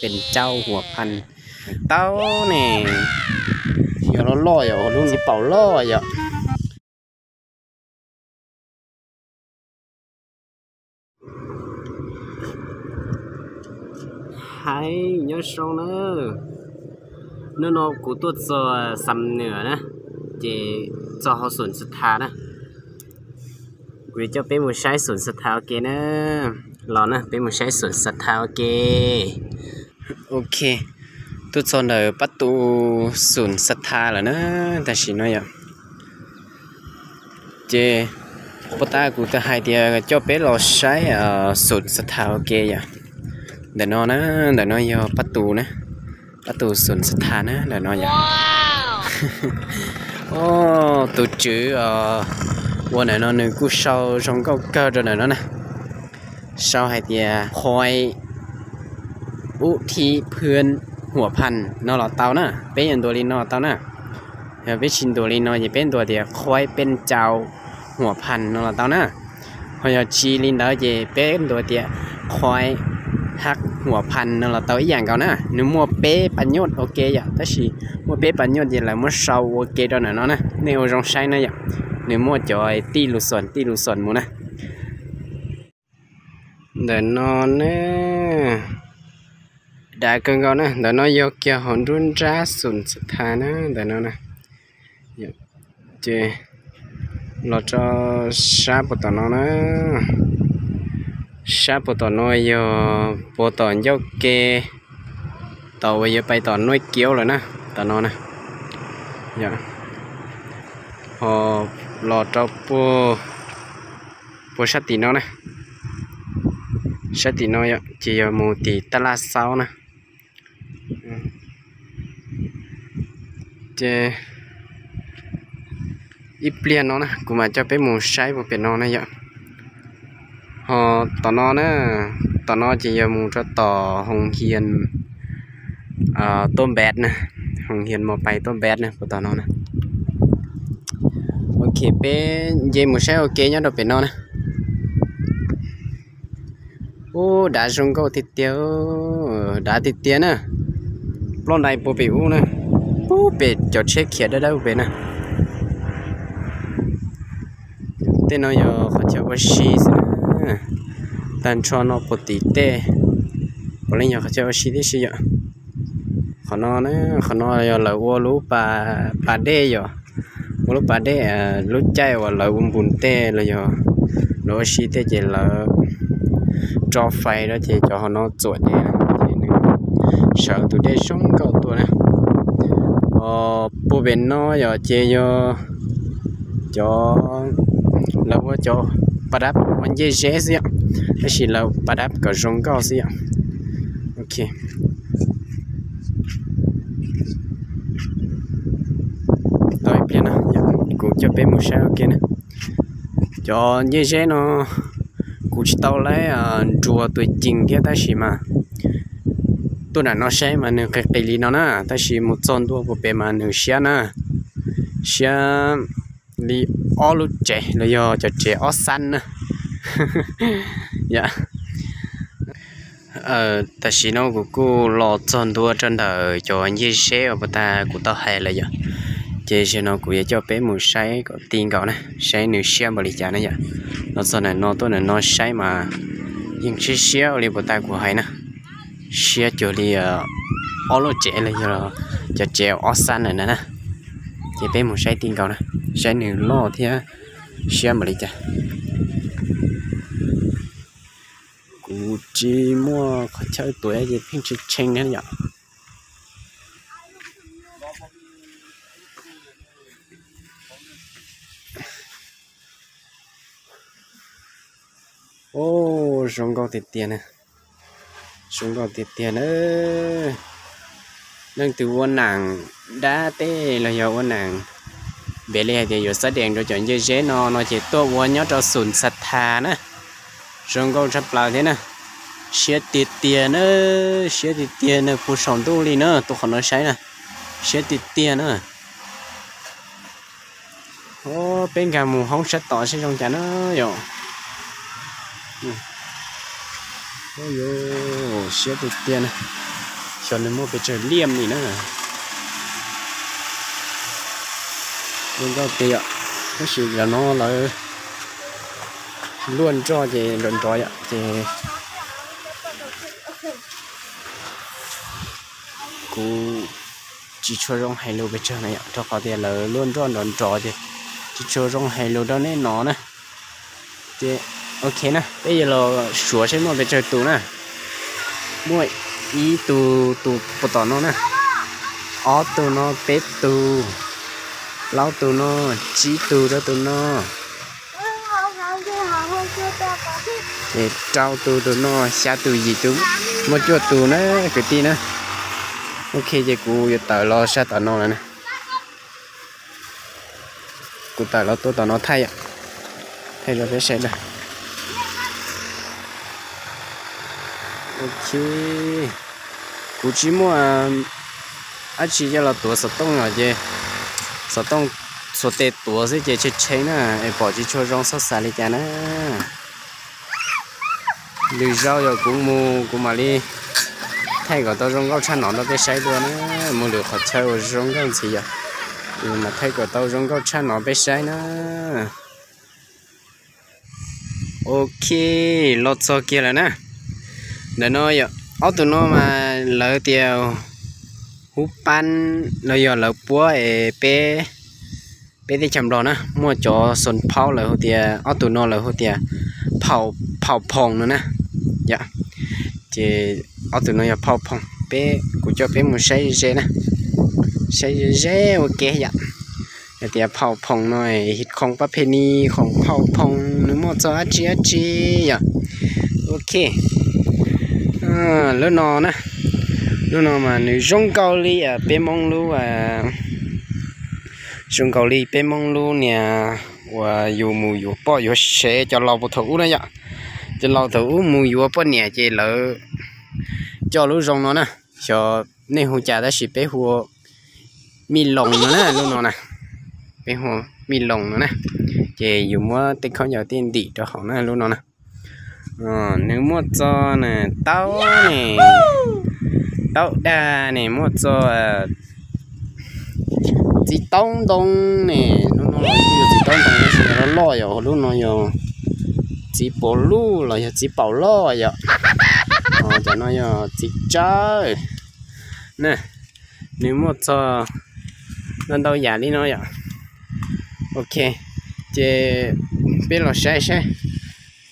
Pes tsau huam phas tau ne. Yog loj loj yom, lub txiv paum loj yom. Hais nyob zoo na, hnub no kuv tuaj txog Xam Nuam na, ces txog hauv Xoom Xa Tha na. Kuv yuav coj peb mus saib Xoom Xa Tha ua ke na. Los na, peb mus saib Xoom Xa Tha ua ke. Ok, tuaj txog ntawm pab tu Xoom Xa Tha lawm na, tam sim no yom. Ces puag ta kuv twb hais tias coj peb los saib Xoom Xa Tha ua ke yom. Ntawm no na, ntawm no yog pab tu na, pab tu Xoom Xa Tha na, ntawm no yom. Tus tswv ua ntawm no nws kuj sau zoo nkauj kawg rau ntawm no na. Sau hais tias khoai ub thib phwb huam phas no los tau na, peb yuav ntuas li no tau na. Yog peb tsis ntuas li no ces peb ntuas tias khoai pes tsau huam phas no los tau na. Ho yog tsis li ntawd ces peb ntuas tias khoai hab huam phas no los tau ib yam nkaus na. Nws muaj peb pas nyuj ua ke yom, tab sis muaj peb pas nyuj ces lawv muab sau ua ke rau ntawm no na, nej ua zoo saib na yom. Nws muaj cov tij lus xoom tij lus xoom mus na. Ntawm no na, dav kawg nkaus na, ntawm no yog kiag hauv nruab nrab Xoom Xa Tha na, ntawm no na. Ces los rau sab puag tom no na, sab puag tom no yog puag tom ncauj ke, tom uas yuav pais tom Nuaj Kiaub lawm na, tom no na. Ho los rau puag sab tim no na, sab tim no ces yog mus tim Taj Laj Xaub na. Ces ib pliag no na kuv mam coj peb mus saib puag pem no na yom. Ho tom no na, tom no ces yog mus rau tom Hoos Hias Tuaj Npab na, Hoos Hias Mos Pais Tuaj Npab na, puag tom no na. Ok, peb nce mus saib ua ke nyob rau pem no na. Ub, dav zoo nkauj tiag tiag, dav tiag tiag na. Ploj ntais puag pem ub na, puag pem cov tsheb khiav dawb dawb pem na. Tej no yog qhov chaw ua si xwb na. Tag nrho no puag tim tej puav leej yog qhov chaw ua si tib si yom. Qhov no, qhov no yog lawv ua lub pas dej yom, ua lub pas dej, lub caij uas lawv ua npus tej los yog lawv ua si tej ces lawv tso fais rau ces cov hauv no txuam ces nws sawv tus dej zoo nkauj tuaj na. Puag pem no yom ces yog cov, lawv ua cov pas dab ua ncej zeb xwb yom, tab sis lawv pas dab kom zoo nkauj xwb yom. Ok, tau ib pliag no kuv coj peb mus saib ua ke na. Cov ncej zeb no kuv tsis tau laib nruas tus cees thiab tab sis mas tuaj nram no saib mas nws qis qis li no na, tab sis mus txog ntua puag pem mas nws siab na, siab li ob lub tsev los yog cov tsev ob xab na. Tam sim no kuv kuj los txog ntua rau ntawm cov ncej zeb uas puag ta kuv tau hais lawm yom, ces zaum no kuv yuav coj peb mus saib kom ti nkaus na, saib nws siab npaum li cas na yom. Los txog ntawm no tuaj ntawm no saib mas yeej siab siab ua li puag ta kuv hais na, siab cuag li ob lub tsev los yog cov tsev ob xab ntawm na na. Ces peb mus saib ti nkaus na, saib nws loj thiab siab npaum li cas. Kuv tsis muaj qhov chaw tuav ces pheej tshee tshee na yom. Ub, zoo nkauj tiag tiag na, zoo nkauj tiag tiag na. Leej twg ua nam dab teb los yog ua nam npe li hais tias yuav xab dees rau cov ncej zeb no no ces tuaj ua nyob rau Xoom Xa Tha na. Zoo nkauj tshaj plaws thiab na. Siab tiag tiag na, siab tiag tiag na, puag saum ntuj li na, tuaj qhov no saib na. Siab tiag tiag na. Peb nkag mus hoob sab tod seb zoo cas na yom. Siab tiag tiag na. Cov nws muaj pes tsawg liaj li na. Zoo nkauj tiag yom. Tab sis cov no lawv luaj nroj ces nrov nrov yom, ces kuv tsis tshua zoo hais lus pes tsawg na yom, rau qhov tias lawv luaj nroj nrov nrov ces tsis tshua zoo hais lus rau nej no na. Ces ok na, peb yuav los suav saib muaj pes tsawg tus na. Muaj ib tug, tus puag tom no na, ob tug no, peb tug, plaub tug no, tsib tug rau tus no, ces rau tus, tus no, xya tus, yim tus, muaj cuaj tus na kwv tij na. Ok, ces kuv yuav tawm los sab tom no lawm na. Kuv tawm los tuaj tom no thaij, thaij rau peb saib na. Ok, kuv tsis muaj dab tsi coj los tuav xov tooj os, ces xov tooj xuas tes tuav xwb ces tshee tshee na, es pom tsis tshua zoo, txhob xav li cas na. Lwm zaus yog kuv mus kuv mam li thaij kom tau zoo nkauj tshaj no rau peb saib dua na. Mus lwm qhov chaw uas zoo nkauj ntxiv yom, kuv mam thaij kom tau zoo nkauj tshaj no peb saib na. Ok, los txog kiag lawm na. Ntawm no yog ob tug no mas lawv tias hub pab los yog lawv puab es peb, peb teb chaws Nplog na muaj cov xoo phaub lawv hu tias, ob tug no lawv hu tias phau phoom no na. Yom, ces ob tug no yog phau phoom, peb, kuv coj peb mus saib ze na, saib ze ze ua ke yom. Hais tias phau phoom no, his khoom pab phe ni, khoom phau phoom nws muaj txog dab tsi dab tsi yom. Ok, lub no na, lub no mas nws zoo nkaus li peb Hmoob lub, zoo nkaus li peb Hmoob lub niag uas yus mus yuav poj yuav sev cov laus puag thaum ub na yom. Cov laus thaum ub mus yuav poj niam ces lawv coj lub zoo no na. Xyov nej hu cas tab sis peb hu mij loos no na, lub no na. Peb hu mij loos no na. Ces yus muab tej khaub ncaws tej ntim rau hauv na, lub no na. Nws muaj txog na, taub ne, taub dag ne, muaj txog txiv taub ntoo ne. Lub no kuj yog txiv taub ntoo tab sis loj loj, yog lub no yog txiv paum luj los yog txiv paum loj yom. Cov no yog txiv tsawb na. Nws muaj txog ntau ntau yam li no yom. Ok, ces peb los saib saib.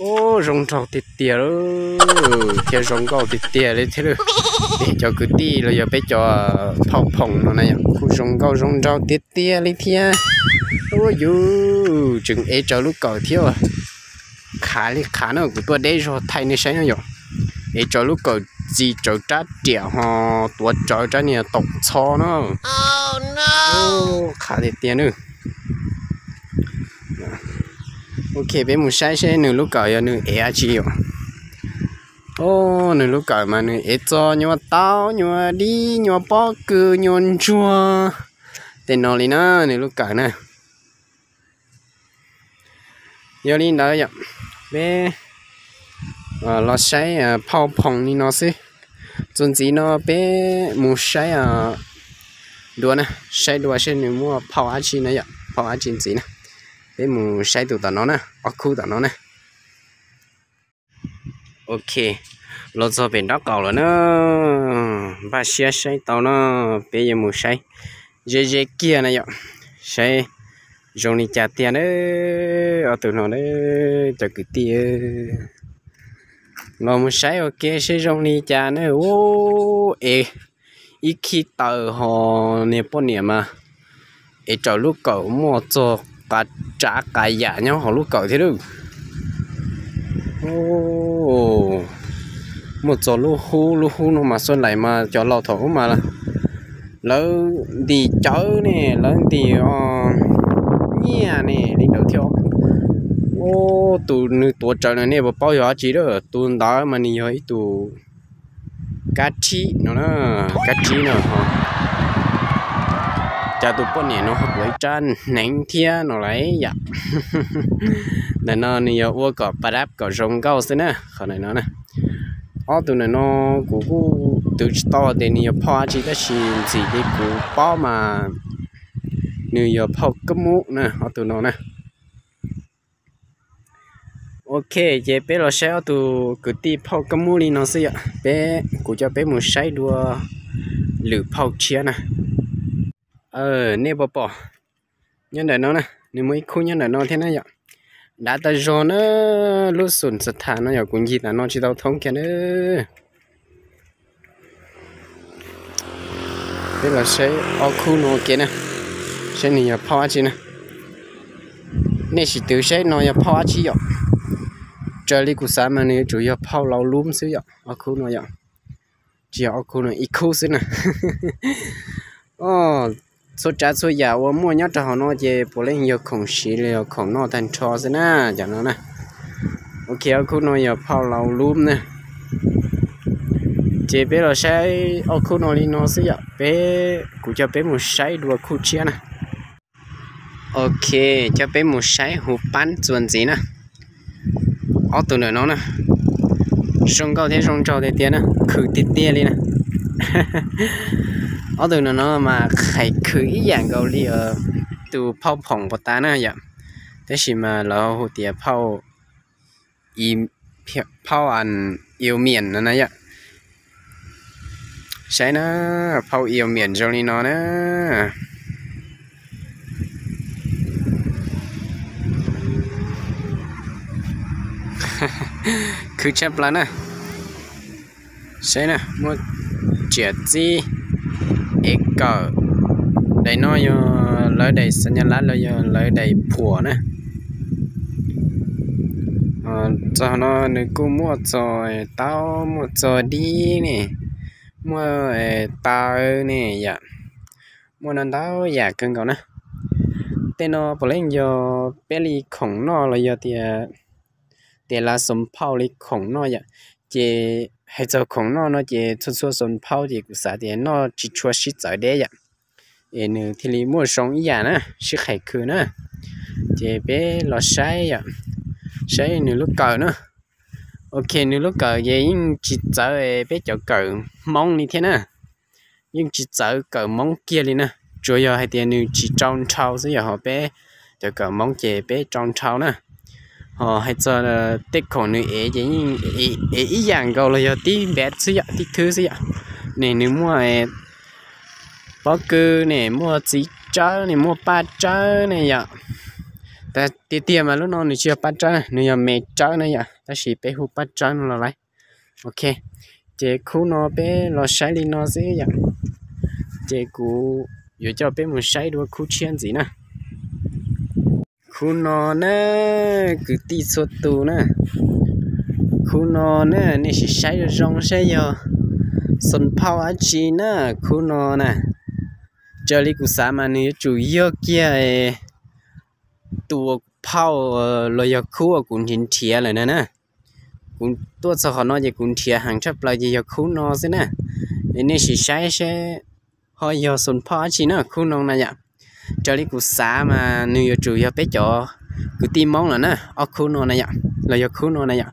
Ub, zoo nraug tiag tiag li thiab zoo nkauj tiag tiag li thiab lawm. Es cov kwv tij los yog peb cov phauj phoom no na yom, kuj zoo nkauj zoo nraug tiag tiag li thiab. Ub, yus tseem ev tsawv lub kawm thiab. Qhav li qhav na, kuv tuaj deb zog thaij nej saib no yom. Ev tsawv lub kawm, txi tsawv rab riam ho tuav tsawv rab niag toom txho na. Qhav tiag tiag nawb. Ok, peb mus saib seb nws lub kawm yog nws ev dab tsi yom. Ub, nws lub kawm mas nws ev txog nyuag taub nyuag dib nyuag pob kws nyuag ntsuag tej no li na, nws lub kawm na. Yog li ntawd yom, peb los saib phauj phoom li no xwb. Txuas ntxiv no peb mus saib dua na, saib dua seb nws muaj phauj dab tsi na yom, phauj dab tsi ntxiv na. Peb mus saib tus tom no na, ob khub tom no na. Ok, los txog pem nraub qaum lawm na. Npaj siab saib tau no, peb yuav mus saib ze ze kiag na yom, saib zoo li cas tiag na. Ob tug no na, cov kwv tij, los mus saib ua ke seb zoo li cas na. Ub, ev ib khib taws ho niag poj niam mas ev tsawv lub kawm muaj txog qav tsav qav yam nyob hauv lub kawm thiab lawm. Muaj txog lub hub, lub hub no mas xoj lais mas cov laus thaum ub mas lawv ntim cawv ne, lawv ntim nyiaj ne li ntawd thiab. Ub, tus nws tuav tsawv na nej puas paub yog dab tsi lawm? Tus ntawd mas nws yog ib tus kab rhib no, kab rhib no. Cas tus poj niam no ho tuav ib rab hneev thiab no lawm yom. Ntawm no nws yog ua kom pa dab kom zoo nkauj xwb na, qhov ntawm no na. Ob tug ntawm no kuv kuj twv tsis tau tias nws yog phauj dab tsi tab sis ntxim li kuv paub mas nws yog phauj kab mub na, ob tug no na. Ok, ces peb los saib ob tug kwv tij phauj kab mub li no xwb yom. Peb, kuv coj peb mus saib dua lwm phauj tshiab na. Nej puas pom nyob ntawm no na, nws muaj ib khub nyob ntawm no thiab na yom. Dav tas zog na, lub xum xas tham no yog kuv ncig tas no tsis tau thoob kiag na. Peb los saib ob khub no ke na, saib nws yog phauj dab tsi na. Nej sim twv saib no yog phauj dab tsi yom. Raws li kuv xav mas nws yuav tsum yog phauj laus lub xwb yom, ob khub no yom. Tsis yog ob khub no, ib khub xwb na. Txhua tsav txhua yam uas muaj nyob rau hauv no ces puav leej yog khoom siv los yog khoom noj tag nrho xwb na, cov no na. Ok, ob khub no yog phauj laus lub na. Ces peb los saib ob khub no li no xwb yom, peb, kuv coj peb mus saib dua khub tshiab na. Ok, coj peb mus saib hu pab txuas ntxiv na. Ob tug ntawm no na, zoo nkauj thiab zoo nraug tiag tiag na, khwv tiag tiag li na. Ob tug ntawm no mas hais khwv ib yam nkaus li tus phauj phoom puas tas na yom, tab sis mas lawv hu tias phauj, phauj Iu Miam no na yom. Saib na, phauj Iu Miam zoo li no na. Khwv tshaj plaws na. Saib na, muaj riam txib, ev kawm. Daim no yog lawv daim xas nyas lav los yog lawv daim phuam na. Txog no nws kuj muaj txog taub, muaj txog dib ne, muaj taw ne yom, muaj no ntau yam kawg nkaus na. Tej no puav leej yog peb li khoom noj los yog tias, tias lav xoom phauj li khoom noj yom. Ces hais txog khoom noj no ces txhua txhua xoom phauj ces kuv xav tias noj tsis tshua sib txawv deb yom, es nws thiaj li muaj zoo ib yam na, sib qhais khwv na. Ces peb los saib yom, saib nws lub kawm na. Ok, nws lub kawm ces yeej tsis txawv peb cov kawm Hmoob li thiab na. Yeej tsis txawv kawm Hmoob kiag li na, tsuas yog hais tias nws tsis rau nrhau xwb, yog ho peb cov kawm Hmoob ces peb rau nrhau na. Ho hais txog tej khoom nws ev ces yeej ev ib yam nkaus los yog tib npab xwb yom, tib thwb xwb yom. Ne nws muaj pob kws ne, muaj txiv tsawb ne, muaj paj tsawb ne yom. Tiag tiag mas lub no nws tsis yog paj tsawb, nws yog me tsawb na yom, tab sis peb hu paj tsawb no los lawm. Ok, ces khub no peb los saib li no xwb yom. Ces kuv yuav coj peb mus saib dua khub tshiab ntxiv na. Khub no na, kwv tij txhua tus na, khub no na, nej sim saib zoo zoo saib yog xoom phauj dab tsi na, khub no na. Raws li kuv xav mas nws yuav tsum yog kiag tus phauj los yog khub uas kuv nrhiav nrhiav lawm na na. Kuv tuaj txog qhov no ces kuv nrhiav heev tshaj plaws ces yog khub no xwb na. Es nej sim saib seb ho yog xoom phauj dab tsi na, khub no na yom. Raws li kuv xav mas nws yuav tsum yog peb cov kwv tij Hmoob lawm na, ob khub no na yom, los yog khub no na yom.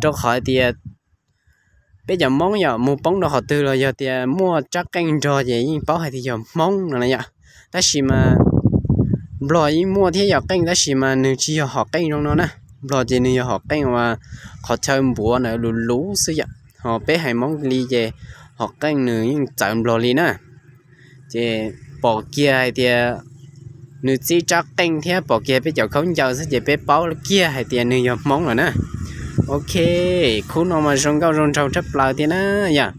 Rau qhov tias peb cov Hmoob yom, mus poob rau qhov twg los yog tias muaj tsab qeej nrog ces yeej paub hais tias yog Hmoob no na yom. Tab sis mas Nplog yeej muaj thiab yog qeej, tab sis mas nws tsis yog hom qeej zoo no na. Nplog ces nws yog hom qeej uas qhov chaw npuav ntawd luv luv xwb yom. Ho peb haiv Hmoob li ces hom qeej nws yeej txawv Nplog li na. Ces pom kiag hais tias nws txib tsab qeej thiab pom kiag peb cov khaub ncaws xwb ces peb paub kiag hais tias nws yog Hmoob lawm na. Ok, khub no mas zoo nkauj zoo nraug tshaj plaws tiag na yom.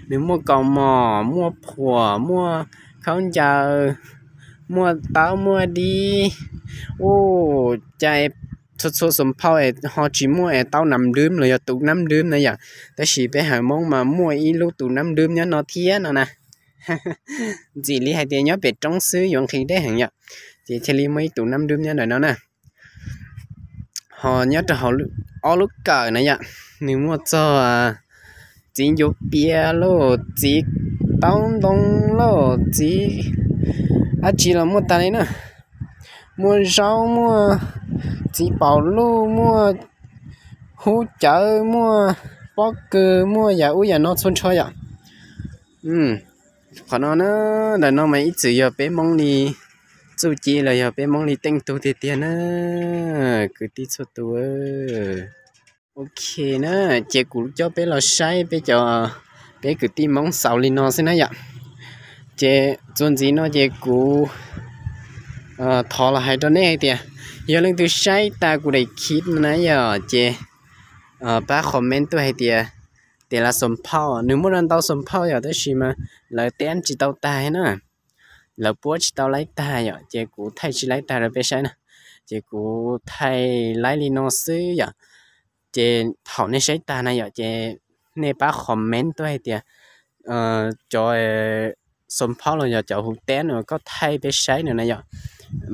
Nws muaj kaus mom, muaj phuam, muaj khaub ncaws, muaj taub muaj dib. Ua cas txhua txhua xoom phauj es ho tsis muaj es taub nab nrwb los yog tus nab nrwb na yom. Tab sis peb haiv Hmoob mas muaj ib lub tus nab nrwb nyob no thiab no na. Ntxim li hais tias nyob pem roob xwb yuav nqhis deb heev yom, ces thiaj li muaj ib tus nab nrwb nyob ntawm no na. Ho nyob rau hauv ob lub kawm na yom, nws muaj txog txiv ncuav pias lauj, txiv taub ntoo lauj, txiv dab tsi los muaj tag li na. Muaj zaub, muaj txiv paum luj, muaj hub cawv, muaj pob kws muaj yam ub yam no txhua nrho yom. Qhov no na, ntawm no mas ib txwm yog peb Hmoob li txuj ci los yog peb Hmoob li teej tug tiag tiag na, kwv tij txhua tus. Ok na, ces kuv coj peb los saib peb cov, peb kwv tij Hmoob xaus li no xwb na yom. Ces txuas ntxiv no ces kuv thov los hais rau nej hais tias, yog leej twg saib tas kuv daim clip no na yom, ces pab comment tuaj hais tias, tes las xoom phauj, nws muaj ntau xoom phauj yom, tab sis mas lawv teb tsis tau tag na, lawv puab tsis tau laib tag yom, ces kuv thaij tsis laib tag rau peb saib na, ces kuv thaij laib li no xwb yom. Ces thaum nej saib tag na yom, ces nej pab comment tuaj hais tias, cov xoom phauj los yog cov hu teb no koj thaij peb saib no na yom,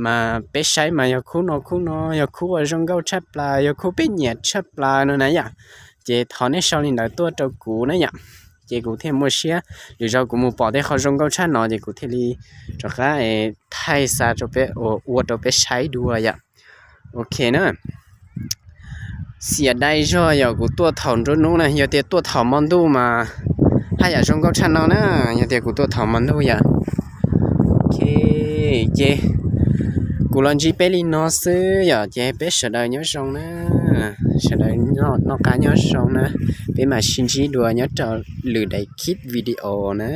mas peb saib mas yog khub no khub no, yog khub uas zoo nkauj tshaj plaws, yog khub peb nyiam tshaj plaws no na yom, ces thov nej sau li ntawd tuaj rau kuv na yom, ces kuv thiaj muaj siab, lwm zaus kuv mus pom tej qhov zoo nkauj tshaj no ces kuv thiaj li rov qab thaij xa rau peb, ua rau peb saib dua yom. Ok na. Xiam dai zog yog kuv tuaj thaum nruab hnub na, yog tias tuaj thaum hmo ntuj mas haj yam zoo nkauj tshaj no na, yog tias kuv tuaj thaum hmo ntuj yom. Ok, ces kuv los ntsib peb li no xwb yom, ces peb sawv daws nyob zoo na, sawv daws noj qab nyob zoo na, peb mam sib ntsib dua nyob rau lwm daim clip video na.